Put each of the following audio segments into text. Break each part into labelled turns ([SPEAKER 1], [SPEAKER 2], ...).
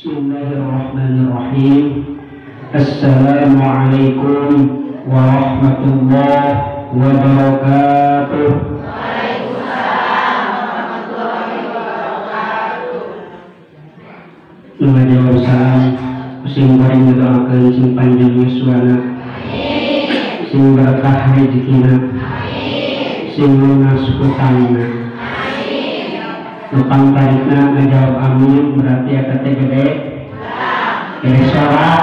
[SPEAKER 1] Bismillahirrahmanirrahim. Assalamualaikum warahmatullahi wabarakatuh.
[SPEAKER 2] Waalaikumsalam warahmatullahi wabarakatuh.
[SPEAKER 1] Ngajawab salam sing goreng doakeun sing panjang yuswana, sing berkah rezekina, sing lunas hutangna. Lupang tarikna ngajawab amin berarti eta teh gede gede suara.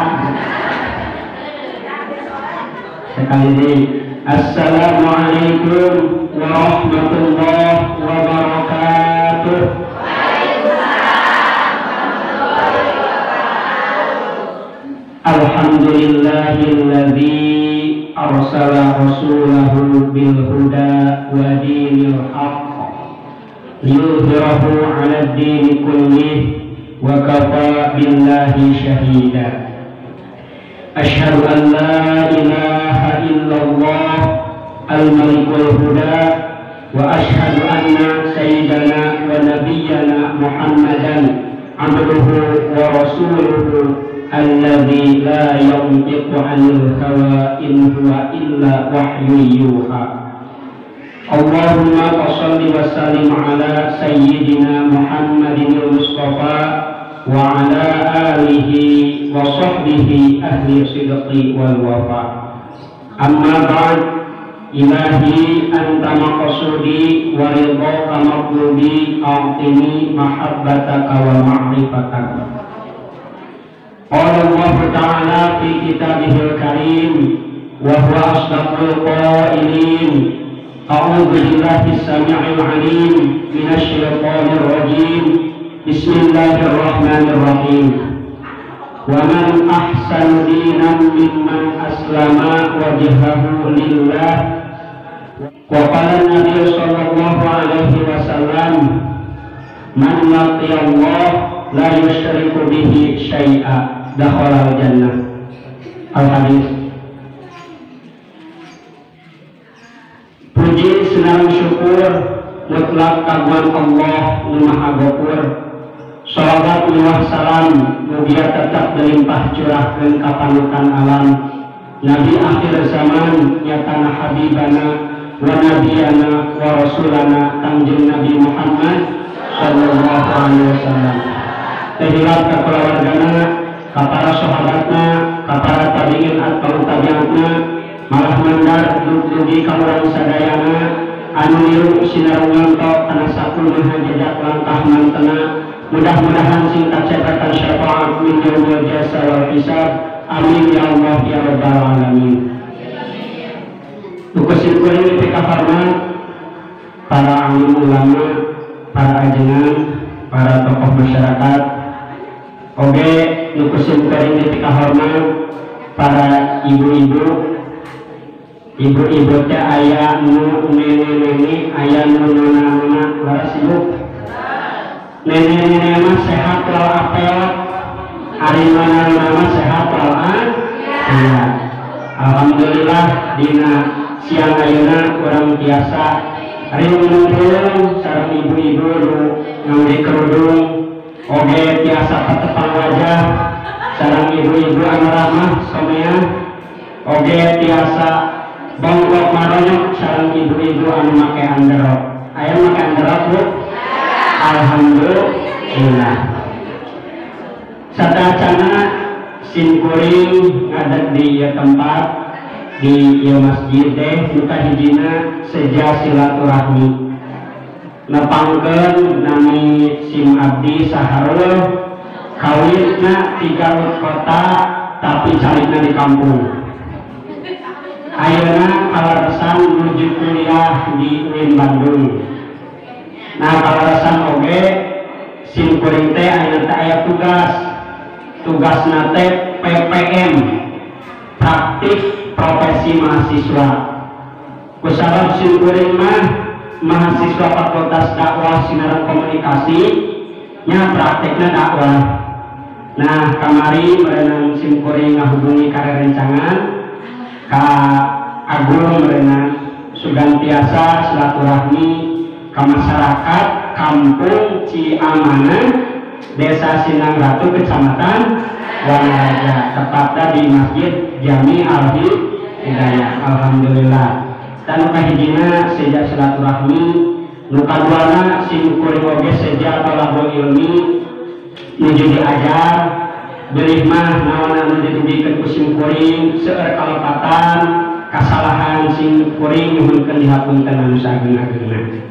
[SPEAKER 1] Sekali deui, assalamualaikum warahmatullahi wabarakatuh.
[SPEAKER 2] Waalaikumsalam warahmatullahi wabarakatuh.
[SPEAKER 1] Alhamdulillahilladzi arsala rasulahu bil huda wa dinil haqq liyudhhirahu 'ala ad-dini kullih wa kafa billahi syahida. Asyhadu an la ilaha illallah al-malikul huda wa asyhadu anna sayyidana wa nabiyyana Muhammadan abduhu wa rasuluhu alladzi la yantiqu 'anil hawa in huwa illa wahyu yuha. Allahumma shalli wa sallim ala sayyidina Muhammadin al-Mustafa wa ala alihi wa sahbihi ahli sidqi wal wafa. Amma ba'd, ilahi anta maqsudi wa ridhaka maqlubi, a'tini mahabbataka wa ma'rifataka. Qala Allah ta'ala fi kitabihil karim wa huwa asdaqul qailin. A'udzu billahi as-sami'il 'alim minasy syaithanir rajim. Bismillahirrahmanirrahim. Wa man ahsanu dinan mimman aslama wajhahu lillah. Wa qala an-nabiy sallallahu alaihi wasallam, man laqiya Allah la yusyriku bihi syai'a dakhala al-jannah. Al-hadis. Puji senang syukur mutlak kagungan Allah nu Maha Ghafur. Shalawat miwah salam mugia tetap berlimpah curahkeun ka panutan alam Nabi akhir zaman nyatana habibana wa nabiyana wa rasulana Kangjeng Nabi Muhammad sallallahu alaihi wasallam. Tehilap ka kulawargana, ka para sahabatna, ka para tabi'in atau tabi'atna, malah mandar dugi ka urang sadayana anu niru sinareng nyonto kana sakumaha jejak langkah mantena. Mudah-mudahan sing kacepetan syafaat min yaumil jasa wal hisab. Amin ya Allah ya rabbal alamin. Tukusin kuring pikafarman para alim ulama, para ajengan, para tokoh masyarakat. Oge nukusin kuring pikahormat para ibu-ibu. Ibu-ibu teh aya nu nenek-nenek, aya nu nona-nona, laras ibu. Nenek-nenek mah sehat walafiat, ari nona-nona mah sehat walafiat. Iya. Alhamdulillah dina siang ayeuna urang tiasa riung-riung sareng ibu-ibu nu ngangge kerudung, oge tiasa patepang wajah sareng ibu-ibu anu ramah somea, oge tiasa bongkok maronyok sareng ibu-ibu anu make anderok. Aya make anderok, Bu? Alhamdulillah. Satacana sim kuring ngadeg di ieu tempat di ieu masjid teh nu kahijina seja silaturahmi. Nepangkeun nami sim abdi Saharul, kawitna di Garut kota tapi carina di kampung. Ayeuna kaleresan menuju kuliah di UIN Bandung. Nah, kaleresan oge sim kuring teh ayeuna teh aya tugas. Tugasna teh PPM, praktik profesi mahasiswa. Kusabab sim kuring mah mahasiswa Fakultas Dakwah Sinareng Komunikasi, nya praktekna dakwah. Nah, kamari merenang sim kuring ngahubungi ka rerencangan ka Agung merenang sugantiasa silaturahmi ka masyarakat kampung Ciamanah Desa Sinang Ratu, Kecamatan Wanaraja, tepatnya di Masjid Jami Al-Hidayah. Alhamdulillah. Dan kahijina sejak silaturahmi, nu kaduana sim kuring oge seja tolabul ilmi nuju diajar, bilih mah naon anu ditugikeun ku sim kuring seueur kalepatan, kasalahan sim kuring nyuhunkeun dihapunten anu saageng-agengna.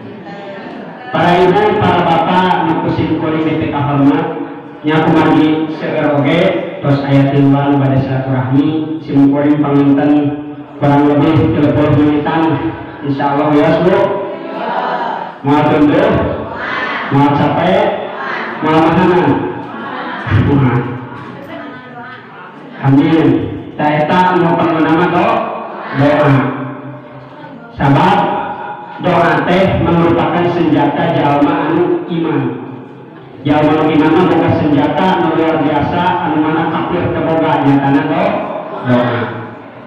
[SPEAKER 1] Para ibu, para bapak nu ku sim kuring dipikahormat, nya kumargi seueur oge tos aya tiluan bade silaturahmi, sim kuring panginten kurang lebih 30 menitan insyaallah ya Bu. Moal tunduh, moal capek, moal mahanan. Amin. Ta eta nu perlu nama doa. Sabab doa teh merupakan senjata jalma anu iman. Jalma anu iman mah boga senjata anu luar biasa anu mana kafir teu boga nyatana doa.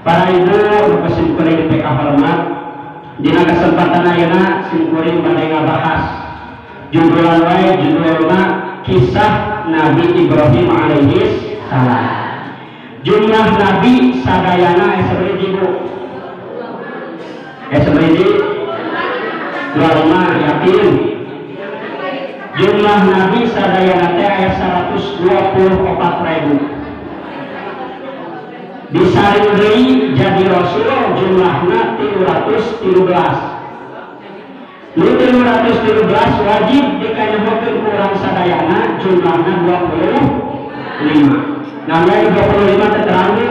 [SPEAKER 1] Para ibu nu sim kuring dipikahormat, dina kesempatan ayeuna sim kuring bade ngabahas judulan wae judulna kisah Nabi Ibrahim alaihi salam. Jumlah nabi sadayana aya sabaraha Bu? Aya sabaraha? 25 yakin. Jumlah nabi sadayana teh aya 124.000. Disaring deui jadi rasul jumlahna 313. Nu 313 wajib dikanyahokeun ku urang sadayana jumlahna 25. Namanya 25 teh terang Bu.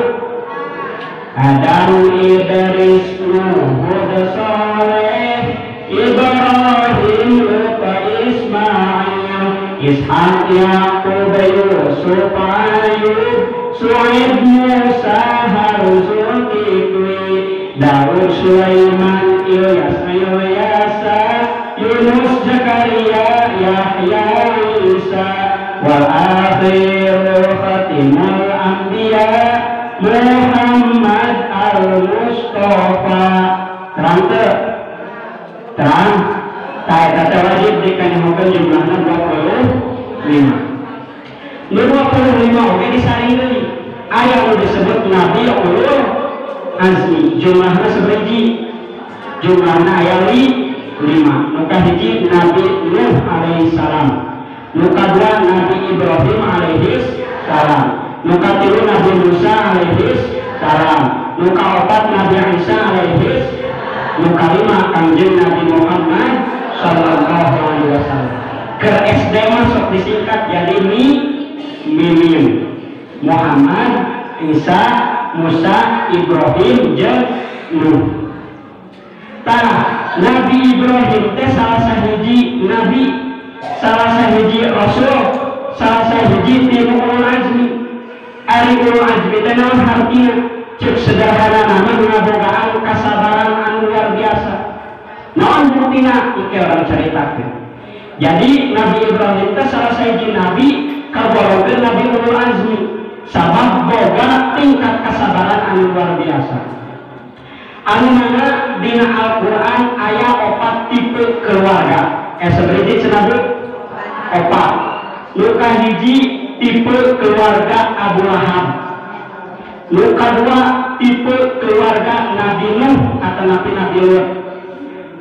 [SPEAKER 1] Adam, Idris, Nuh, Hud, Saleh, Ibrahim, Lut, Ismail, Ishak, Yaqub, Yusuf, Ayub, Su'aib, Musa, Harun, Zulkifli, Daud, Sulaiman, Ilyas, Ilyasa, Yunus, Zakaria, Yahya, Isa, wal akhiru khatimul anbiya Muhammad al-Mustafa. Terang teu? Terang. Tah eta teh wajib dikanyahokeun jumlahna 25. Nu 25 oge disaring deui. Aya nu disebut Nabi Ulul Azmi, jumlahna sabaraha? Jumlahna aya 5. Nu kahiji Nabi Nuh alaihi salam, nu kadua Nabi Ibrahim alaihi salam, nu katilu Nabi Musa alaihi salam, nu kaopat Nabi Isa alaihi, nu kalima Kangjeng Nabi Muhammad sallallahu alaihi wasallam. Ke SD masuk disingkat jadi Mimim. Muhammad, Isa, Musa, Ibrahim, jeung Nuh. Tah, Nabi Ibrahim teh salah sahiji nabi, salah sahiji rasul, salah sahiji ti ulul azmi. Ari ulul azmi teh naon hartina? Ceuk sederhana nama ngabogaan kasabaran anu luar biasa. Naon buktina? Ieu urang caritakeun. Jadi Nabi Ibrahim teh salah sahiji nabi kagolongkeun Nabi ulul azmi. Sabab boga tingkat kesabaran anu luar biasa. Anu mana dina Al-Qur'an aya 4 tipe keluarga. Sabaraha cenah Bu? 4. Nu kahiji tipe keluarga Abu Lahab. Nu kadua tipe keluarga Nabi Nuh atau Nabi Lut.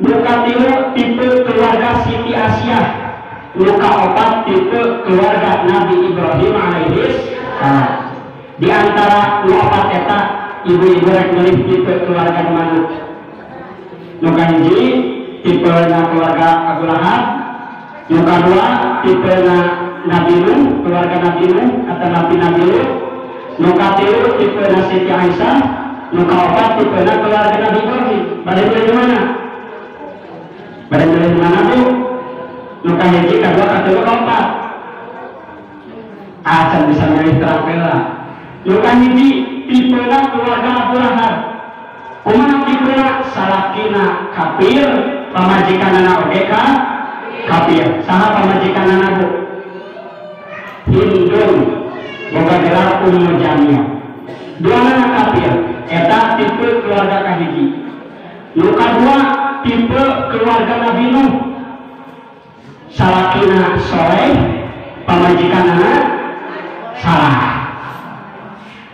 [SPEAKER 1] Nu katilu tipe keluarga Siti Aisyah. Nu kaopat tipe keluarga Nabi Ibrahim alaihi salam. Di antara nu opat eta ibu-ibu rek milih tipe keluarga mana? Nu kahiji tipe na keluarga Abu Lahab, nu kadua tipe na Nabi Nuh, keluarga Nabi Nuh atau Nabi Lut, nu katilu tipe na Siti Aisyah, nu kaopat tipe na keluarga Nabi Ibrahim. Bade milih mana? Bade milih mana Bu? Nu kahiji, kadua, katilu, kaopat. Acan bisa milih terampil lah. Nu kahiji tipena keluarga Abu Lahab. Kumaha tipena? Salakina kafir, pamajikanana oge kafir. Saha pamajikanana Bu? Hindun, boga gelar Ummu Jamil. Duanana kafir. Eta tipe keluarga kahiji. Nu kadua tipe keluarga Nabi Nuh. Salakina soleh, pamajikanana salah.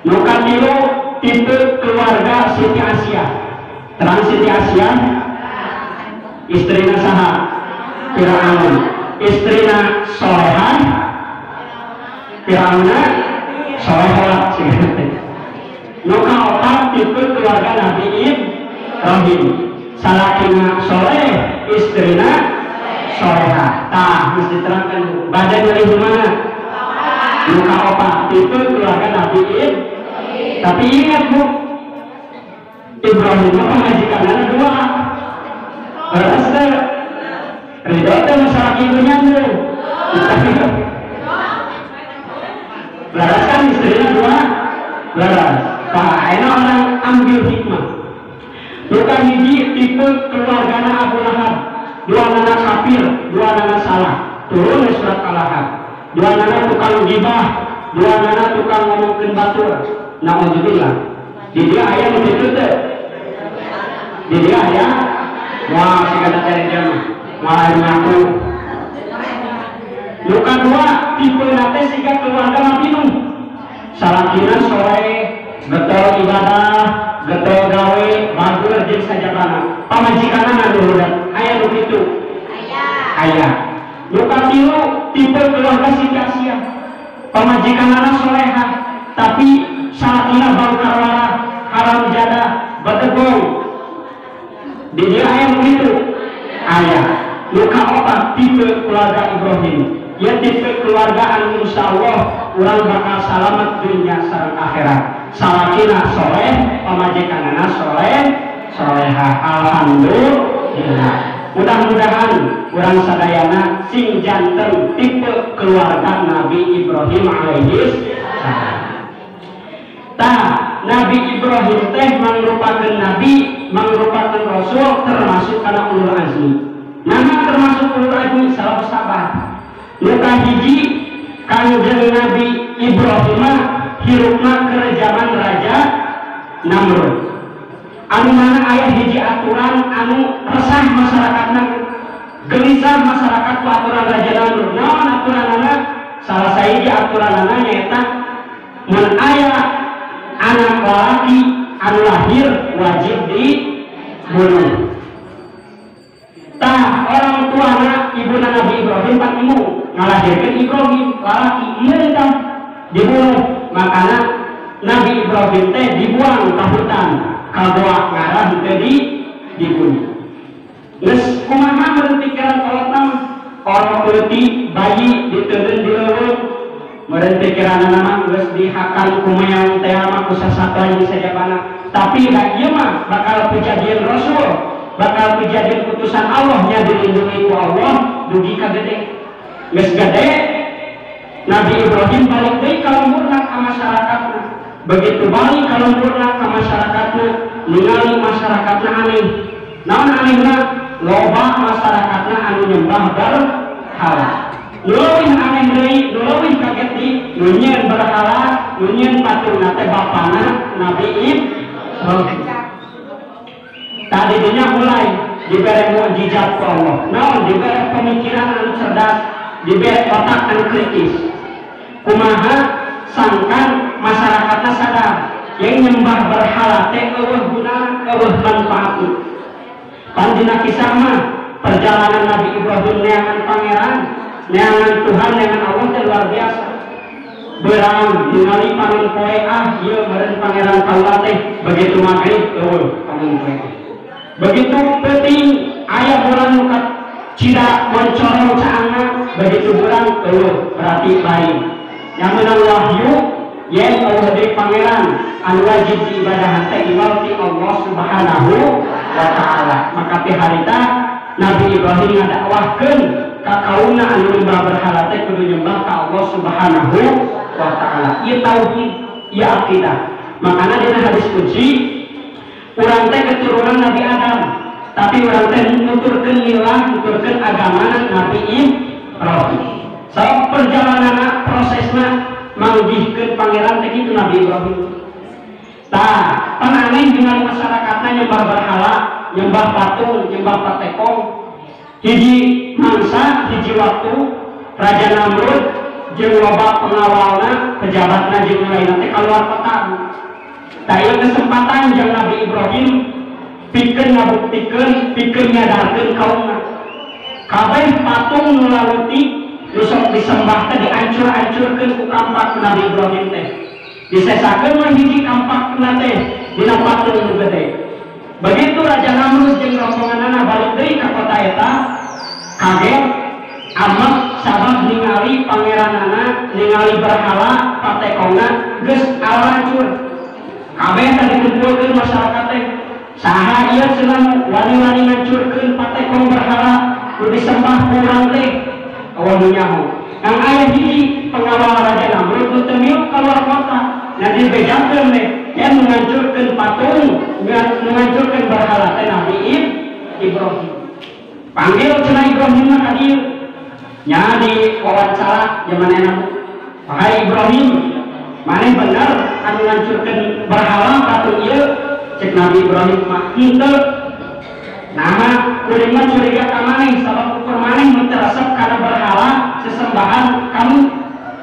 [SPEAKER 1] Nu katilu tipe keluarga Siti Asia. Terang Siti Asia istrina saha? Firaun. Istrina solehah, Firauna solehah. Nu kaopat tipe keluarga Nabi Ibrahim. Salakina soleh, istrina solehah. Tah mesti diterangkan badan dari mana? Nu kaopat tipe keluarga Nabi Ibrahim. Tapi ingat bu, Ibrahim pamajikanana dua. Beres teh. Ridho teh masalah ibunya tuh. Beres kan istrinya dua? Beres. Pak, enak orang ambil hikmah. Bukan hiji tipe keluargana Abu Lahab. Dua nana kafir, dua nana salah. Turun surat Al-Lahab. Dua nana tukang gibah, dua nana tukang ngomongkeun batur. Nauzubillah. Di dia aya nu kitu teh. Di dia aya wah sigana teh dia mah malah ngaku. Nu kadua tipe nate siga keluarga Nabi Nuh. Salakina soleh, getol ibadah, getol gawe, bagus jeung sajabana. Pamajikanana nu budak aya nu kitu. Aya. Aya. Nu katilu tipe keluarga Siti Asia. Pamajikanana solehah, tapi salakina bangkarwara, haram jadah, bedegong. Di dia aya nu kitu. Aya. Nu kaopat tipe keluarga Ibrahim. Ya tipe keluarga anu insyaallah urang bakal salamet dunya sareng akhirat. Salakina soleh, pamajikanana soleh, solehah. Alhamdulillah. Mudah-mudahan urang sadayana sing janten tipe keluarga Nabi Ibrahim alaihi salam. Tah, Nabi Ibrahim teh mangrupakeun nabi, mangrupakeun rasul, termasuk kana ulul azmi. Nama termasuk ulul azmi sabab sabar. Nu kahiji Kangjeng Nabi Ibrahim hirupna keur zaman Raja Namrud. Anu mana aya hiji aturan anu resah masyarakatna, gelisah masyarakat ku aturan Raja Namrud. Naon aturanana? Salah sahiji aturanana nyaeta mun aya anak lalaki anu lahir wajib dibunuh. Tah orang tuana ibuna Nabi Ibrahim pan embung ngalahirkeun Ibrahim lalaki ieu tah dibunuh. Makana Nabi Ibrahim teh dibuang ka hutan, ka goa ngarah teh dibunuh. Geus kumaha meureun pikiran kolotna orang leutik bayi diteundeun di leuweung meureun pikiranna mah geus dihakan ku meong teh mah ku sasatoan jeung sajabana. Tapi da ieu mah bakal kejadian rasul, bakal kejadian putusan Allah nya dilindungi ku Allah dugi ka gede. Geus gede Nabi Ibrahim balik deui ka lemburna ka masyarakatna. Begitu balik ka lemburna ka masyarakatna, ningali masyarakatna aneh. Naon anehna? Loba masyarakatna anu nyembah berhala. Nu leuwih aneh deui, nu leuwih kaget deui, nu nyieun berhala, nu nyieun patungna teh bapana Nabi Ibrahim. Tadi dinya mulai diberi mukjizat ku Allah. Naon diberi pemikiran anu cerdas, diberi otak anu kritis. Kumaha sangkan masyarakatna sadar yang nyembah berhala teh eueuh guna, eueuh manfaatna. Pan dina kisah mah perjalanan Nabi Ibrahim neangan pangeran, neangan Tuhan, neangan Allah teh luar biasa. Berang ningali panon poe ah ieu meureun pangeran kaula teh, begitu magrib eueuh panon poe. Begitu penting ayah bulan muka cida moncorong caangna, begitu bulan eueuh berarti baik. Yang menang wahyu yen eueuh deui pangeran anu wajib diibadahan teh iwal ti Allah Subhanahu wa taala. Maka ti harita Nabi Ibrahim ngadakwahkeun ka kaumna anu nyembah berhala teh kudu nyembah ka Allah Subhanahu wa taala. Ieu tauhid, ieu akidah. Makana dina hadis qudsi urang teh keturunan Nabi Adam, tapi urang teh nuturkeun milah, nuturkeun agamana Nabi Ibrahim. Sabab perjalananna prosesna manggihkeun pangeran teh kitu Nabi Ibrahim. Tah, pan aneh dengan masyarakatna nyembah berhala, nyembah patung, nyembah patekong. Hiji mangsa, hiji waktu Raja Namrud jeung loba pengawalna pejabatna jeung lainna teh kaluar kota. Tah ieu kesempatan jeung Nabi Ibrahim pikeun ngabuktikeun pikeun nyadarkeun kaumna. Kabeh patung nu laleutik nu sok disembah teh diancur-ancurkeun ku kampak Nabi Ibrahim teh. Disesakeun mah hiji kampakna teh dina patung nu gede. Begitu Raja Namrud jeung rombonganna balik deui ka kota eta, kaget amat sabab ningali pangeranana, ningali berhala patekongna geus alancur. Kabeh teh dikumpulkeun masyarakat teh. Saha ieu cenah wani-wani ngancurkeun patekong berhala nu disembah ku urang teh? Eueuh nu nyaho. Ngan aya hiji pengawal Raja Namrud nu teu miuk keluar kota, nya dibejakeun teh yang menghancurkan patung, menghancurkan berhala teh Nabi Ibrahim. Panggil cenah Ibrahim mah ka dieu. Nya di wawancara zaman enak. Wahai Ibrahim, maneh bener anu ngancurkeun berhala patung ieu? Cek Nabi Ibrahim mah henteu. Nah, kuring mah curiga ka maneh sabab ukur maneh mun teu resep kana berhala sesembahan kamu.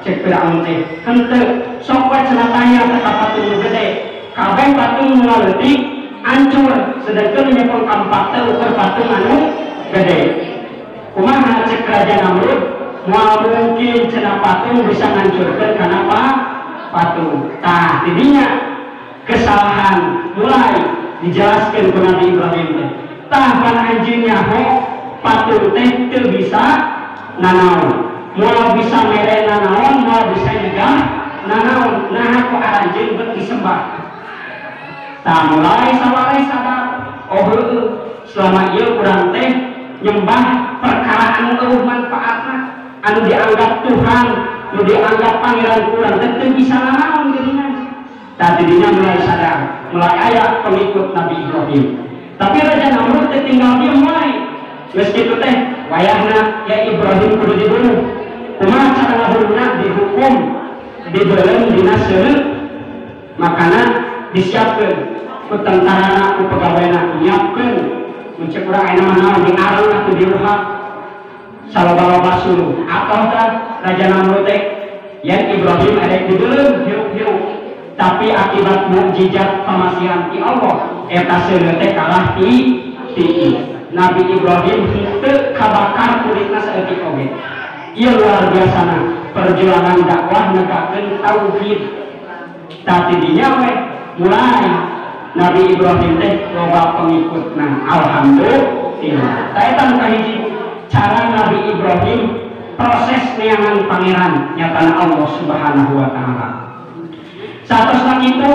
[SPEAKER 1] Cek Firaun teh henteu. Sok we cenah tanya teh ka patung nu gede. Kabeh patung nu leutik ancur, sedengkeun nyepeng kampak teh ukur patung anu gede. Kumaha cek Raja Namrud? Moal mungkin cenah patung bisa ngancurkeun kana patung. Tah tidinya kesalahan mulai dijelaskeun ku Nabi Ibrahim teh. Tah pan anjeun nyaho patung teh teu bisa nanaon. Moal bisa mere nanaon, moal bisa nyegah nanaon. Nah ku aranjeun bet disembah. Tah mulai saware sadar, oh heueuh, selama ieu urang teh nyembah perkara anu eueuh manfaatna, anu dianggap Tuhan, anu dianggap pangeran urang teh teu bisa nanaon geuningan. Tah tidinya mulai sadar, mulai aya pengikut Nabi Ibrahim. Tapi Raja Namrud teh tinggal diem wae. Geus kitu teh wayahna ya Ibrahim kudu dibunuh. Kumaha cara ngabunuhna? Dihukum, dibeuleum dina seuneu. Makana disiapkeun ku tentarana, ku pegawena nyiapkeun. Mun cek urang ayeuna mah naon diareng atuh diruhak saloba-loba suluh. Atau tah Raja Namrud teh yen Ibrahim arek dibeuleum hirup-hirup. Tapi akibat mukjizat pamasihan ti Allah eta seuneu teh kalah ti Nabi Ibrahim henteu kabakar kulitna saeutik oge. Ieu luar biasana perjuangan dakwah negakeun tauhid. Tah tidinya we mulai Nabi Ibrahim teh loba pengikutna. Alhamdulillah. Tah eta nu kahiji cara Nabi Ibrahim proses neangan pangeran nyatana Allah Subhanahu wa taala. Satosna kitu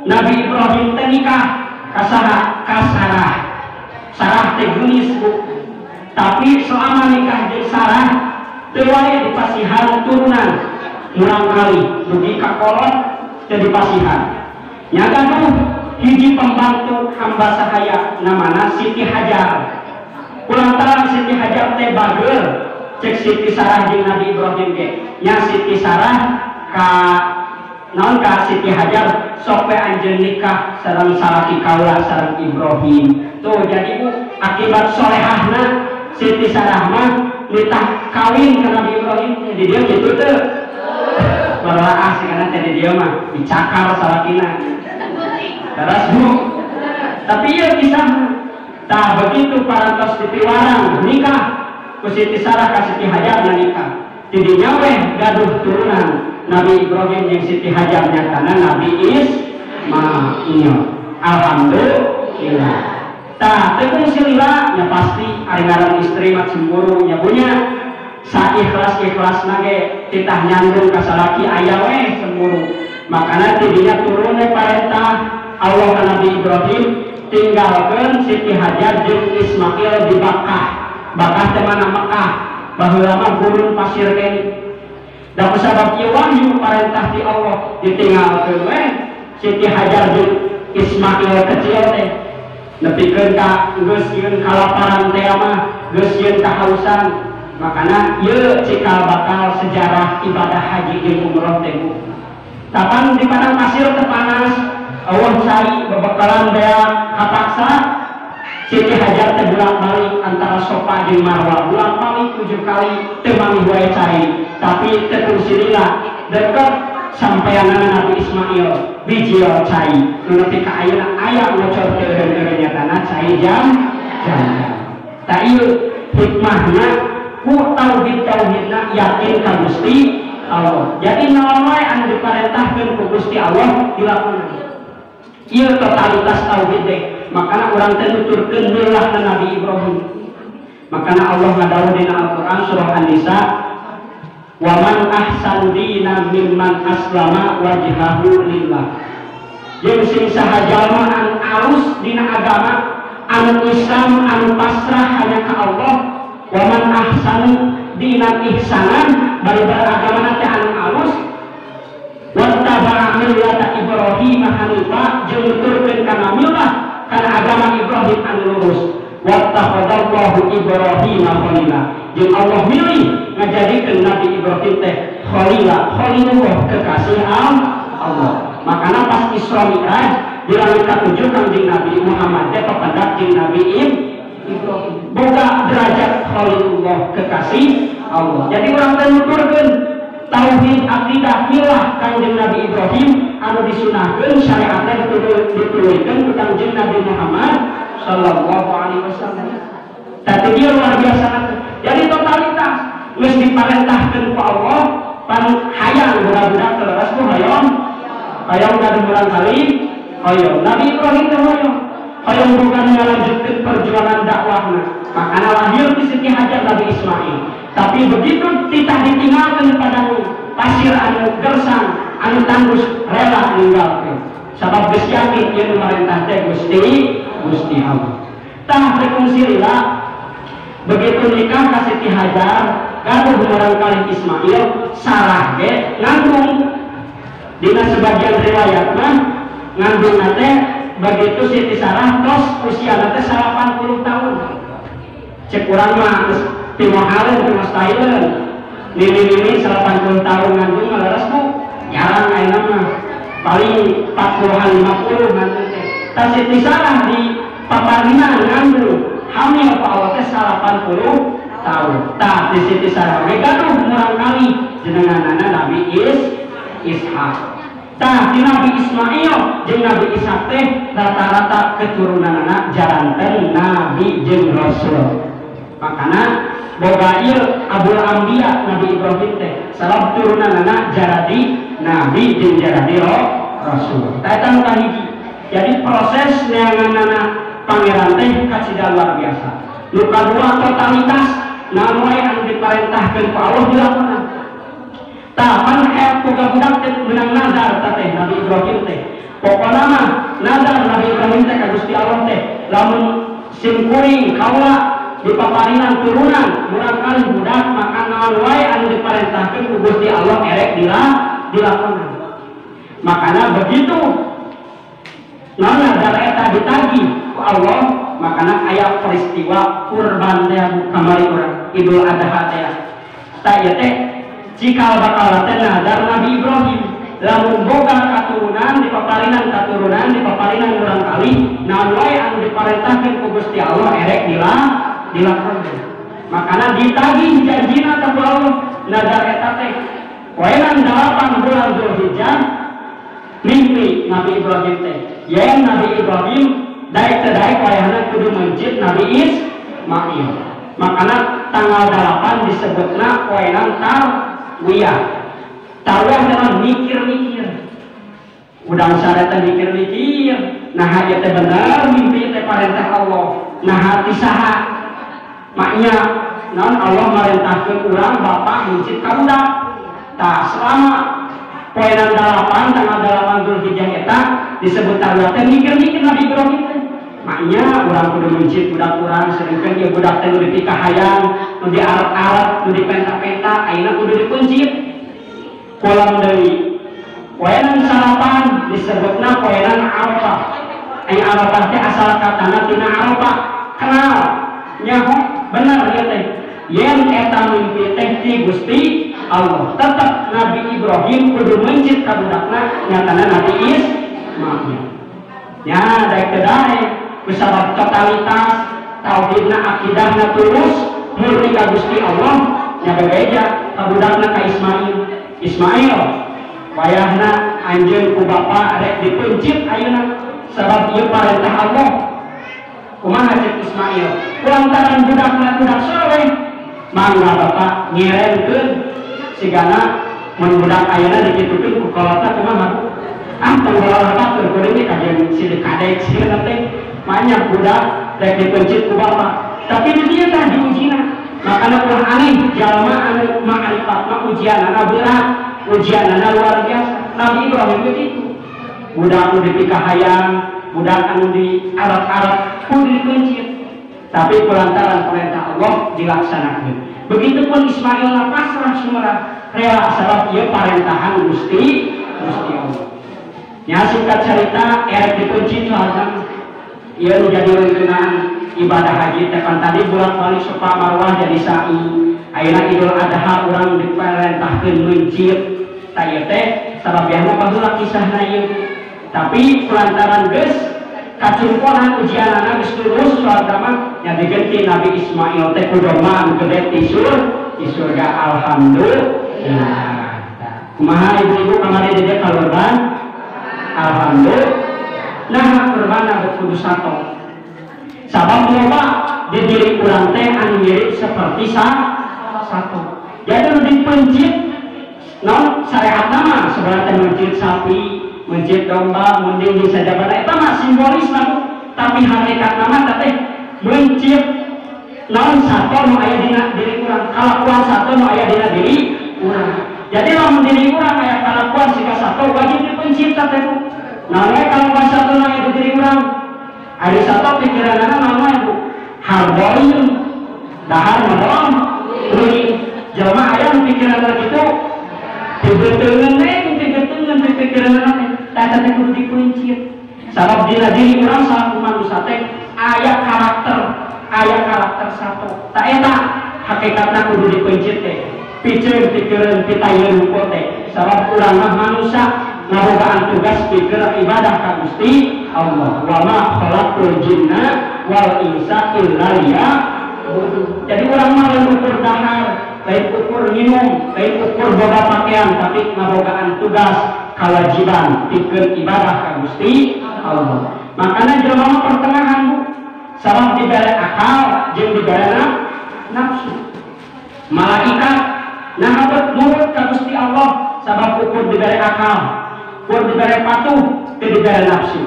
[SPEAKER 1] Nabi Ibrahim teh nikah ka saha? Ka Sarah. Sarah teh geulis bu. Tapi selama nikah jeung Sarah teu wae dipasihan turunan murang kali dugi ka kolot teu dipasihan. Nya gaduh hiji pembantu hamba sahaya namana Siti Hajar. Kulantaran Siti Hajar teh bageur cek Siti Sarah jeung Nabi Ibrahim ge. Nya Siti Sarah ka naon ka Siti Hajar sok we anjeun nikah sareng salaki kaula sareng Ibrahim. Tuh jadi bu akibat solehahna Siti Sarah mah nitah kawin ka Nabi Ibrahim. Jadi dia gitu tuh. Baralaah sih karena tadi dia mah dicakar salakina. Terus bu. Tapi ieu kisah tah begitu parantos dipiwarang nikah ku Siti Sarah ka Siti Hajar nikah. Tidinya weh gaduh turunan Nabi Ibrahim yang Siti Hajar nyatana Nabi Ismail. Alhamdulillah. Tah teu silila nya pasti ari ngaran istri mah cemburu nya punya saikhlas-ikhlasna ge titah nyandung ka salaki aya we cemburu. Makana tidinya turun we parentah Allah ka Nabi Ibrahim tinggalkeun Siti Hajar jeung Ismail di Bakah. Bakah teh mana Mekah. Baheula mah gurun pasir keneh. Da kusabab ieu wahyu parentah ti Allah ditinggalkeun we Siti Hajar jeung Ismail kecil teh nepikeun ka geus sieun kalaparan teh mah geus sieun kahausan. Makana ieu cikal bakal sejarah ibadah haji jeung umroh teh bu. Tapan di padang pasir teh panas, eueuh cai bebekalan bea kapaksa Siti Hajar teh bolak-balik antara Sofa jeung Marwah, bolak-balik 7 kali teu manggih wae cai, tapi teu kungsi lila deket sampeanana Nabi Ismail bijil cai nu nepi ka ayeuna aya ngocor teu eureun-eureun nyatana cai jam jam. Tah ieu hikmahna ku tauhid-tauhidna yakin ka Gusti Allah. Jadi naon wae anu diparentahkeun ku Gusti Allah dilakukan. Ieu totalitas tauhid teh. Makana urang teh nuturkeun milahna Nabi Ibrahim. Makana Allah ngadawuh dina Al-Qur'an surah An-Nisa, "Wa man ahsanu dinan mimman aslama wajhahu lillah." Jeung sing saha jalma anu alus dina agama, anu Islam, anu pasrah hanya ka Allah, wa man ahsanu dinan ihsanan, bari beragama teh anu alus, wattaba'a millata Ibrahim hanifa, jeung nuturkeun kana millah kana agama Ibrahim anu lurus, wattakhadallahu Ibrahim khalila, jeung Allah milih ngajadikeun Nabi Ibrahim teh khalila, khalilullah, kekasih Allah. Makana pas Isra Mi'raj di langit katujuh Kangjeng Nabi Muhammad teh papendak jeung Nabi Ibrahim, boga derajat khalilullah, kekasih Allah. Jadi urang teh nuturkeun tauhid akidah milah Kangjeng Nabi Ibrahim anu disunahkeun syariatna dituluykeun ku Kangjeng Nabi Muhammad sallallahu alaihi wasallam. Tadi dia luar biasa. Jadi totalitas geus diparentahkeun ku Allah pan hayang budak-budak teh leres ku hoyong hayang gaduh urang kali hoyong. Nabi Ibrahim teh hoyong hoyong bukan ngalanjutkeun perjuangan dakwahna. Makana lahir di Siti Hajar Nabi Ismail. Tapi begitu titah ditinggalkan pada pasir anu gersang anu tandus rela ninggalkeun. Sabab geus yakin ieu nu marentah teh Gusti Gusti Allah. Tah kungsi lila begitu nikah ka Siti Hajar gaduh murangkalih Ismail, Sarah ge ngandung. Dina sebagian riwayat mah ngandungna teh begitu Siti Sarah tos usiana teh 80 tahun. Cek urang mah geus pimohaleun pimostaileun. Nini-nini 80 tahun ngandung mah leres bu, jarang ayeuna mah. Paling 40-an 50 ngandung teh. Tah Siti Sarah di paparina ngandung hamil ku Allah teh 80 tahun. Tah di Siti Sarah we gaduh murangkali jenenganana Nabi Ishak. Tah di Nabi Ismail jeung Nabi Ishak teh rata-rata keturunanana jaranten nabi jeung rasul. Makana boga ieu Abul Anbiya Nabi Ibrahim teh sabab turunanana jaradi nabi jeung jaradi rasul. Tah eta nu kahiji. Jadi proses neanganana pangeran teh kacida luar biasa. Nu kadua totalitas naon wae anu diparentahkeun ku Allah dilakukan. Tah pan boga budak teh meunang nazar teh Nabi Ibrahim teh. Pokona mah nazar Nabi Ibrahim teh ka Gusti Allah teh lamun sim kuring kaula dipaparinan turunan murangkali budak maka naon wae anu diparentahkeun ku Gusti Allah erek dilakonan. Makana begitu naon nazar eta ditagih ku Allah, makana aya peristiwa kurban teh kamari urang Idul Adha teh. Tah ieu teh cikal bakal teh nazar Nabi Ibrahim lamun boga katurunan dipaparinan katurunan dipaparinan murangkali naon wae anu diparentahkeun ku Gusti Allah erek dilakonan. Makana ditagih janjina teh ku Allah nazar eta teh poenan 8 bulan Dzulhijjah mimpi Nabi Ibrahim teh. Yen Nabi Ibrahim daek teh daek wayahna kudu mencit Nabi Ismail. Makana tanggal 8 disebutna poenan Tarwiyah. Tarwiyah teh mikir-mikir. Udang sare teh mikir-mikir. Nah ieu teh bener mimpi teh parentah Allah. Nah hati saha? Maknya naon Allah marentahkeun urang bapak mencit ka budak. Tah selama poenan 8 tanggal 8 Dzulhijjah eta disebut tarwiyah teh mikir-mikir Nabi Ibrahim teh. Maknya urang kudu mencit budak urang sedengkeun ieu budak teh nu dipikahayang, nu diarep-arep, nu dipenta-penta, ayeuna kudu dikuncit. Kolam deui. Poenan salapan disebutna poenan Arafah. Ai Arafah teh asal katana tina Arafah. Kenal nyaho bener ieu teh. Yen eta mimpi teh ti Gusti Allah. Tetep Nabi Ibrahim kudu mencit ka budakna nyatana Nabi Ismail. Nya daek teh daek Kusabab totalitas tauhidna akidahna tulus murni ka Gusti Allah nya bebeja ka budakna ka Ismail. Ismail wayahna anjeun ku bapa rek dipencit ayeuna sabab ieu parentah Allah. Kumaha cek Ismail? Kulantaran budakna budak soleh mangga bapak ngirenkeun sigana mun budak ayeuna dikitukeun ku kolotna kumaha? Ah tong bawa batur kuring ge kajeun sidik kadek sieun teh banyak budak rek dipencit ku bapak. Tapi di dieu tah diujina. Makana ulah aneh jalma anu ma'rifat mah ujianana berat, ujianana luar biasa. Nabi Ibrahim begitu. Budak nu dipikahayang, budak anu di Arab-Arab pun dipencit. Tapi pelantaran perintah Allah dilaksanakan. Begitupun Ismail na pasrah sumera rela sabab ieu parentahan Gusti Gusti Allah. Nya singkat cerita erek dipencit lah ieu jadi reunaan ibadah haji teh kan tadi bolak-balik Safa Marwah jadi sa'i. Ayeuna Idul Adha urang diperintahkeun meuncit. Tah ieu teh sababiahna baheula kisahna ieu. Tapi pelantaran geus kacumponan ujianana geus lulus surga mah nya digenti Nabi Ismail teh ku domba anu gede ti surga. Alhamdulillah. Kumaha ibu-ibu kamari di dieu kalurban? Alhamdulillah. Nah kurban kudu sato. Sabab loba di diri urang teh anu mirip seperti sato. Jadi nu dipencit non syariat mah sebenarnya mencit sapi, mencit domba, munding di sajabana eta mah simbolis mah, tapi hakikatna mah teh mencit naon sato nu aya dina diri urang, kalakuan sato nu aya dina diri urang. Jadi lamun diri urang aya kalakuan siga sato wajib dipencit teh. Naon we kalakuan sato nu aya di diri urang? Ari sato pikiranana naon we Bu? Harboin, dahar modol, rugi. Jelema aya nu pikiranna kitu dibeteungeun we, dibeteungeun pikiranana teh. Eta teh kudu dipencit. Sabab dina diri urang salaku manusia teh aya karakter sato. Ta eta hakikatna kudu dipencit teh. Piceun pikeun pitayeun hukum teh. Sabab urang mah manusia ngabogaan tugas pikeun ibadah ka Gusti Allah. Wa ma khalaqtul jinna wal insa illa liya'budun. Jadi urang mah lain ukur dahar, lain ukur minum, lain ukur boga pakaian, tapi ngabogaan tugas kewajiban pikeun ibadah ka Gusti Allah. Makana jelema mah pertengahan Bu. Sabab dibere akal jeung dibere nafsu. Malaikat nah nurut ka Gusti Allah sabab ukur dibere akal, ukur dibere patuh, teu dibere nafsu.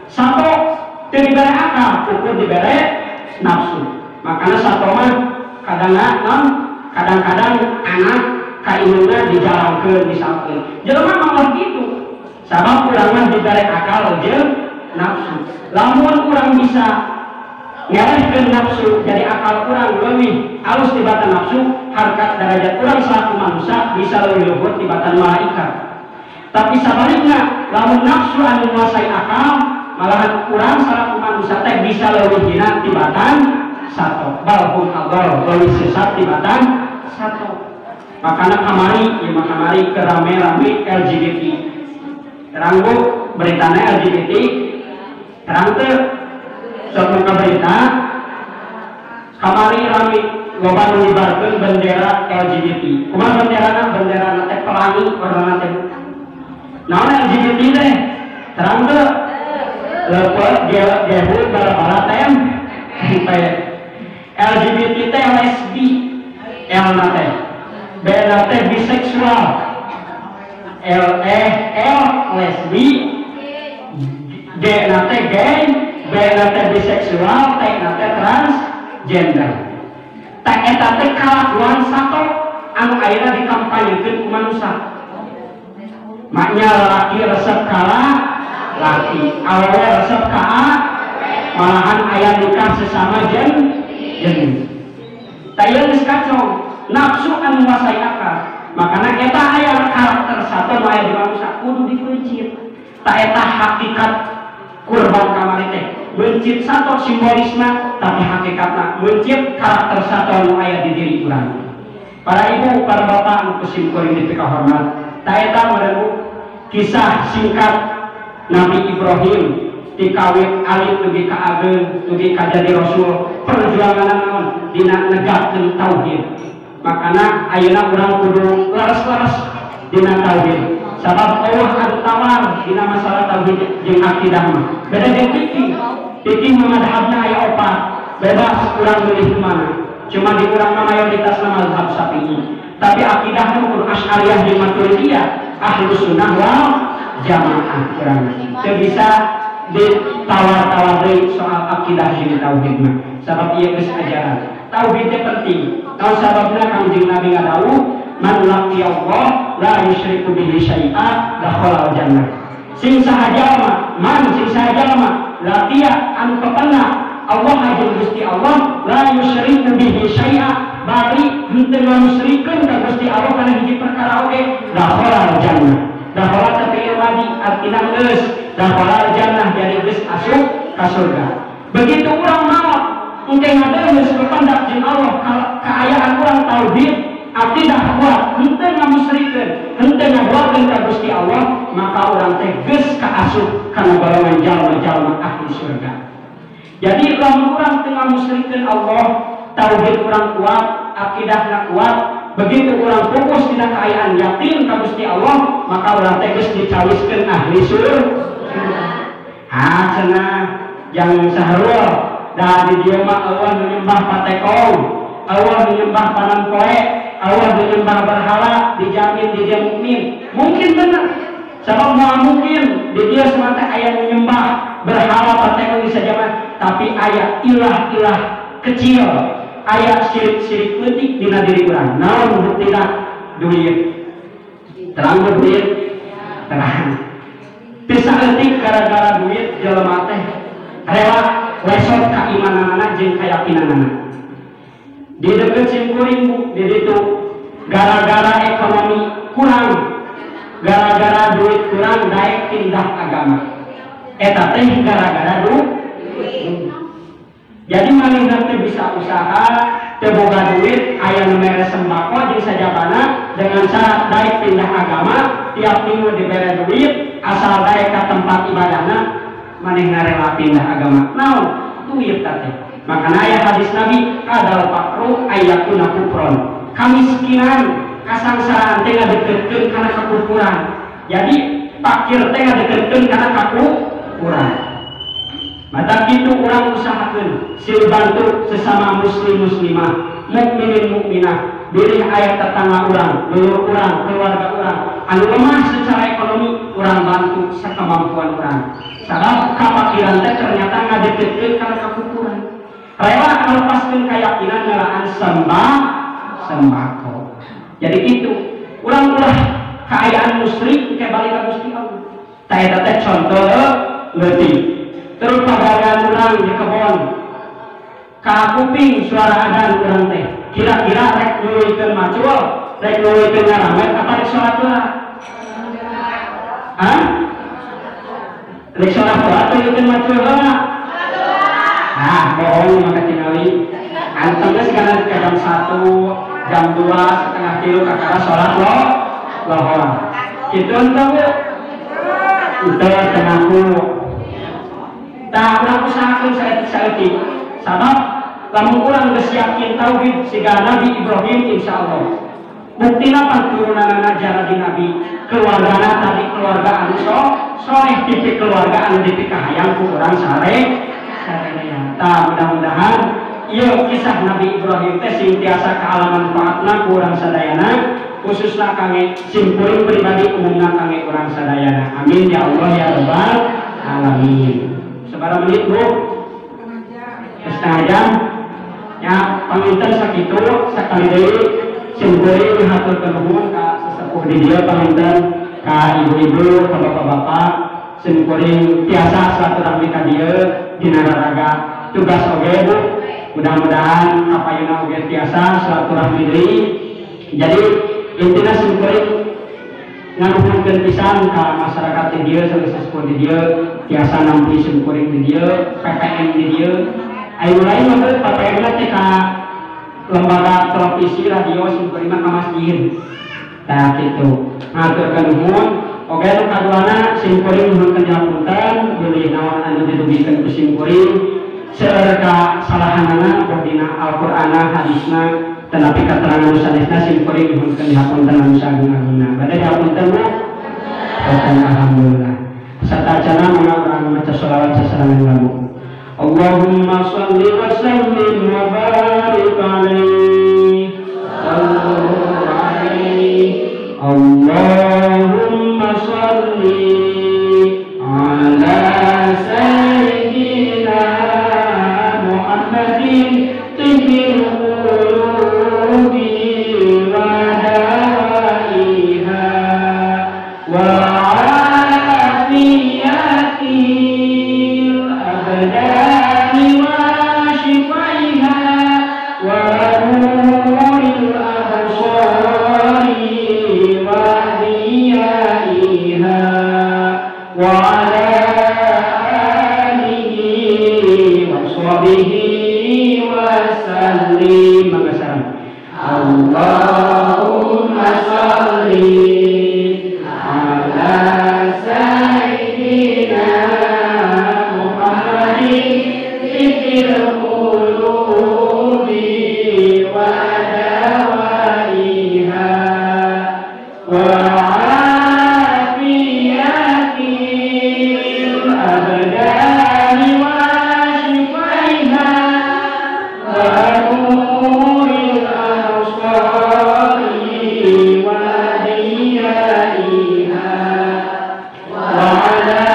[SPEAKER 1] Sato teu dibere akal, ukur dibere nafsu. Makana sato mah kadang-kadang anak kainuna dijalankeun misalkeun. Jelema mah kitu. Sabab urang mah dibere akal jeung nafsu. Lamun urang bisa ngelehkeun nafsu jadi akal urang leuwih alus tibatan nafsu, harkat derajat urang selaku manusia bisa leuwih luhur tibatan malaikat. Tapi sabalikna lamun nafsu anu nguasai akal, malahan urang selaku manusia teh bisa leuwih hina tibatan sato. Balhum adol leuwih sesat tibatan sato. Makana kamari ieu mah kamari kerame-rame LGBT. Terang Bu beritana LGBT terang teu sok muka berita kamari rame loba nu ngibarkeun bendera LGBT. Kumaha benderana? Benderana teh pelangi warnana teh. Naon LGBT teh? Terang teu? Leupeut gehu bala-bala tem. LGBT teh lesbi. L na teh. B na teh biseksual. L E L lesbi. G na teh gay, B na teh biseksual, T na teh transgender. Tah eta teh kalakuan sato anu ayeuna dikampanyekeun ku manusia. Maknya lalaki resep ka laki, awewe resep ka malahan aya nikah sesama jenis. Tah ieu geus kacau, nafsu anu nguasai akal. Makana eta aya karakter sato nu aya di manusia kudu dipencit. Tah eta hakikat kurban kamari teh. Mencit sato simbolisna tapi hakikatna mencit karakter sato nu aya di diri urang. Para ibu, para bapak anu kusim kuring dipikahormat. Ta eta meureun kisah singkat Nabi Ibrahim Dikawit alit dugi ka ageung dugi ka jadi rasul perjuangan naon dina negakkeun tauhid. Makana ayeuna urang kudu leres-leres dina tauhid. Sabab Allah anu tawar dina masalah tauhid jeung akidah mah. Beda jeung fikih. Fikih mah madhabna aya opat, bebas urang milih mana. Cuma di urang mah mayoritas mazhab Syafi'i. Tapi akidah mah kudu Asy'ariyah jeung Maturidiyah, Ahlus Sunnah wal Jamaah urang. Teu bisa ditawar-tawar deui soal akidah jeung tauhid mah. Sabab ieu geus ajaran. Tauhid teh penting. Tahu sababna Kangjeng Nabi ngadawuh, man laqiya Allah la yusyriku bihi syai'a dakhala al-jannah. Sing saha jalma, man sing saha jalma laqiya anu pepenah Allah jeung Gusti Allah la yusyriku bihi syai'a bari henteu ngamusyrikeun ka Gusti Allah kana hiji perkara oge dakhala al-jannah. Dakhala teh fi'il madi artina geus, dakhala al-jannah jadi geus asup ka surga. Begitu urang maot engke ngadeus pependak jeung Allah kaayaan urang tauhid akidah kuat henteu ngamusyrikeun henteu ngabuatkeun ka Gusti Allah maka urang teh geus kaasup kana golongan jalma-jalma ahli surga. Jadi lamun urang teu ngamusyrikeun Allah, tauhid urang kuat, akidahna kuat, begitu urang fokus dina kaayaan yakin ka Gusti Allah, maka urang teh geus dicawiskeun ahli surga. Ah cenah yang sahrul da di dieu mah Allah menyembah patekong, Allah menyembah panampoe, Allah menyembah berhala, dijamin di dia mukmin. Mungkin benar. Sebab moal mungkin di dia semata aya menyembah berhala patekong bisa jaman, tapi aya ilah-ilah kecil, aya syirik-syirik leutik dina diri urang. Naon buktina? Duit. Terang duit? Terang. Bisa leutik gara-gara duit jelema teh rela lesot keimananana jeung keyakinanana. Di deket simkuring bu, di ditu gara-gara ekonomi kurang, gara-gara duit kurang daek pindah agama. Eta teh gara-gara duit. Jadi manehna teh bisa usaha, teu boga duit, aya nu mere sembako jeung sajabana dengan syarat daek pindah agama, tiap minggu dibere duit, asal daek ka tempat ibadahna manehna rela pindah agama. Naon? Duit teh. Makana aya hadis Nabi kadal fakru ayakuna kufron. Kamiskinan, kasangsaraan teh ngadeukeutkeun kana kakufuran. Jadi fakir teh ngadeukeutkeun kana kakufuran. Mata kitu urang usahakeun silih bantu sesama muslim muslimah, mukminin mukminah, bilih aya tetangga urang, dulur urang, keluarga urang anu lemah secara ekonomi urang bantu sakemampuan urang. Sabab kapakiran teh ternyata ngadeukeutkeun kana kakufuran. Rela melepaskan keyakinan ngelaan sembako. Jadi itu urang ulah kaayaan musyrik ke balik ka Gusti Allah. Tah eta teh contoh leutik. Terus pagawean urang di kebon ka kuping suara adan urang teh. Kira-kira rek nuluykeun macul, rek nuluykeun ngaramet apa rek salat heula? Hah? Rek salat heula nuluykeun macul heula? Ah, bohong maka tingali. Anteng geus kana jam 1, jam 2, setengah tilu kakara salat lo lohor. Kitu henteu Bu? Henteu teu. Tah urang usahakeun saeutik-saeutik. Sabab lamun urang geus yakin tauhid siga Nabi Ibrahim insyaallah. Buktina panturunanana jara di Nabi, keluargana tadi keluarga anu soleh tipe keluarga anu dipikahayang ku urang sare. Tah mudah-mudahan ieu kisah Nabi Ibrahim teh sing tiasa kaalaman manfaatna ku urang sadayana, khususna kangge simkuring pribadi umumna kangge urang sadayana. Amin ya Allah ya Rabbal alamin. Sabaraha menit Bu? Setengah jam. Ya, panginten sakitu sakali deui simkuring haturkeun nuhun ka sesepuh di dieu panginten ka ibu-ibu, ka bapak-bapak. Simkuring tiasa silaturahmi ka dieu dina raraga tugas oge Bu. Mudah-mudahan kapayuna oge tiasa silaturahmi deui. Jadi intina simkuring nganuhunkeun pisan ka masyarakat di dieu sareng sesepuh di dieu tiasa nampi simkuring di dieu, PPM di dieu. Ayo lain mah teh PPM teh ka lembaga televisi, radio simkuring mah ka masjid. Tah kitu. Haturkeun nuhun. Oke nu kaduana simkuring nyuhunkeun dihapunten bilih naon anu didugikeun ku simkuring seueur kasalahanana boh dina Al-Qur'anna hadisna tetapi katerangan nu sanesna simkuring nyuhunkeun dihapunten anu sagung-agungna. Bade dihapunten mah? Boten, alhamdulillah. Satacana mangga urang maca sholawat sasarengan lagu. Allahumma shalli wa sallim wa barik alaihi sallu alaihi. Allahumma shalli ala sayyidina Muhammadin tibbil qulubi wa dawaiha wa afiyatil abdani wa shifaiha wa nuril absari wa diyaiha wa ala alihi wa sahbihi wa sallim. Allahumma shalli ala sayyidina Muhammadin tibbil qulubi wa dawaiha wa afiyatil abdani wa shifaiha wa nuril absari wa diyaiha wa ala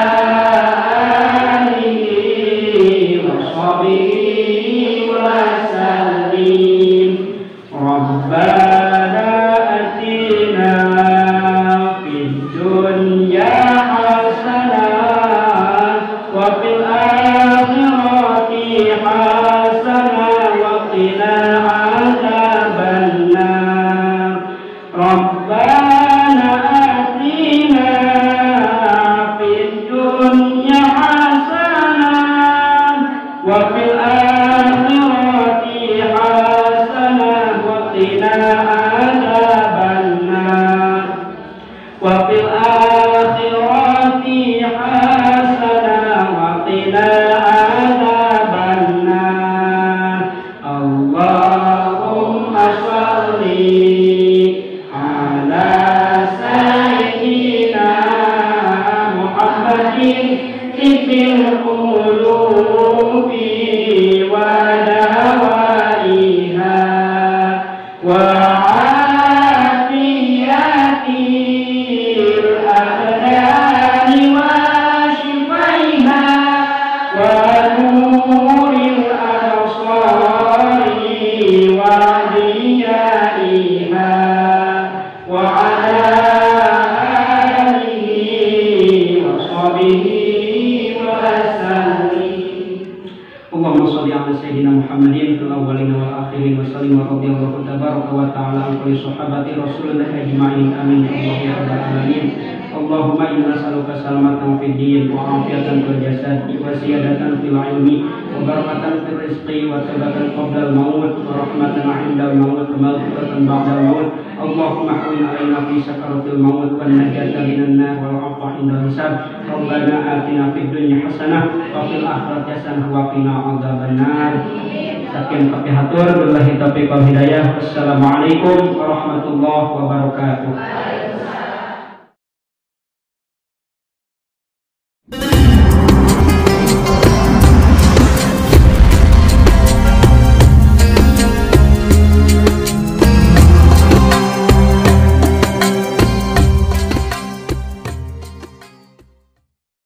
[SPEAKER 1] alihi wa sahbihi wa sallim. Rabbana atina fid dunya hasanah wa fil akhirati hasanah wa qina adzabannar. Rabbana atina fid dunya hasanah wa fil akhirati hasanah wa qina adzabannar. Wa fil akhirati hasanah wa qina adzabannar. Allahumma shalli ala sayyidina Muhammadin tibbil qulubi wa dawaiha wa afiyatil abdani wa shifaiha wa nuril absari wa diyaiha wa ala alihi wa sahbihi wa sallim. Allahumma shalli ala sayyidina Muhammadin fil awwalin wal akhirin wa sallim wa radhiyallahu tabaraka wa ta'ala an kulli sahabati rasulillah ajma'in. Amin ya Allah ya rabbal alamin. Allahumma inna nas'aluka salamatan fid din wa afiatan fil jasad wa ziyadatan fil ilmi wa barakatan fil rizqi wa thabatan qabla al maut wa rahmatan 'inda al maut wa maghfiratan ba'da al maut. Allahumma hawwin 'alaina fi sakaratil maut wan najata minan nar wal 'afwa 'inda al hisab. Rabbana atina fid dunya hasanah wa fil akhirati hasanah wa qina adzabannar. Sakian kapihatur billahi taufiq wal hidayah. Wassalamualaikum warahmatullahi wabarakatuh.